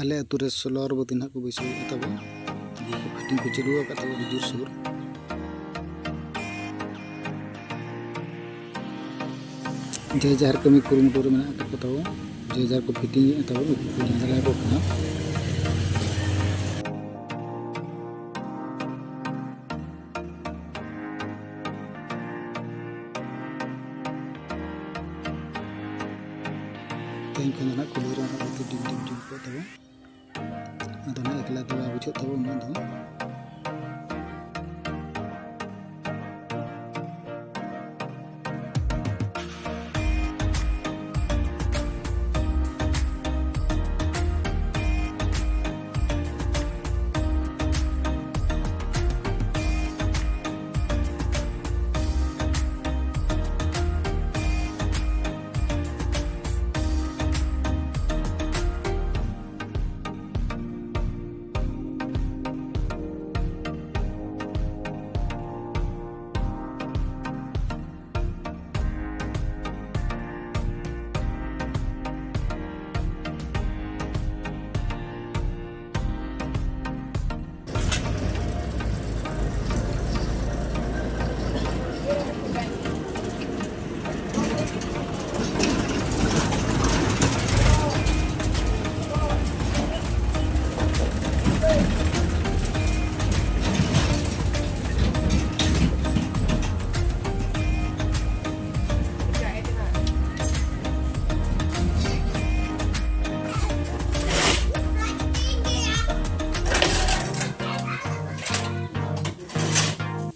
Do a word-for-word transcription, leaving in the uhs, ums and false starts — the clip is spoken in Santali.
ᱟᱞᱮ ᱟᱹᱛᱩ ᱨᱮ ᱥᱳᱞᱟᱨ ᱵᱟᱹᱛᱤ ᱱᱟᱦᱟᱜ ᱠᱚ ᱵᱟᱹᱭᱥᱟᱹᱣ ᱮᱫ ᱛᱟᱵᱚᱱ, ᱯᱷᱤᱴᱤᱝ ᱠᱚ ᱪᱟᱹᱞᱩ ᱟᱠᱟᱫ ᱛᱟᱵᱚᱱ ᱟᱹᱰᱤ ᱡᱳᱨᱥᱳᱨ᱾ ᱡᱮ ᱡᱟᱦᱟᱨ ᱠᱟᱹᱢᱤ ᱠᱩᱨᱩᱢᱩᱴᱩ ᱨᱮ ᱢᱮᱱᱟᱜ ᱟᱠᱟᱫ ᱠᱚ ᱛᱟᱵᱚᱱ, ᱡᱮ ᱡᱟᱦᱟᱨ ᱠᱚ ᱯᱷᱤᱴᱤᱝ ᱮᱫ ᱛᱟᱵᱚᱱ, ᱩᱱᱠᱩ ᱠᱚ ᱧᱮᱞ ᱫᱟᱲᱮᱭᱟᱠᱚ ᱠᱟᱱᱟ᱾ ᱛᱮᱦᱮᱧ ᱠᱷᱚᱱ ᱫᱚ ᱱᱟᱦᱟᱜ ᱠᱩᱞᱦᱤ ᱨᱮ ᱱᱟᱦᱟᱜ ᱵᱟᱹᱛᱤ ᱰᱤᱢ ᱰᱤᱢ ᱡᱩᱞ ᱠᱚᱜ ᱛᱟᱵᱚᱱ᱾ ᱟᱫᱚ ᱱᱟᱦᱟᱜ ᱮᱠᱞᱟ ᱫᱚ ᱵᱟᱭ ᱵᱩᱡᱷᱟᱹᱜ ᱛᱟᱵᱚᱱ ᱩᱱᱟᱹᱜ ᱫᱚ᱾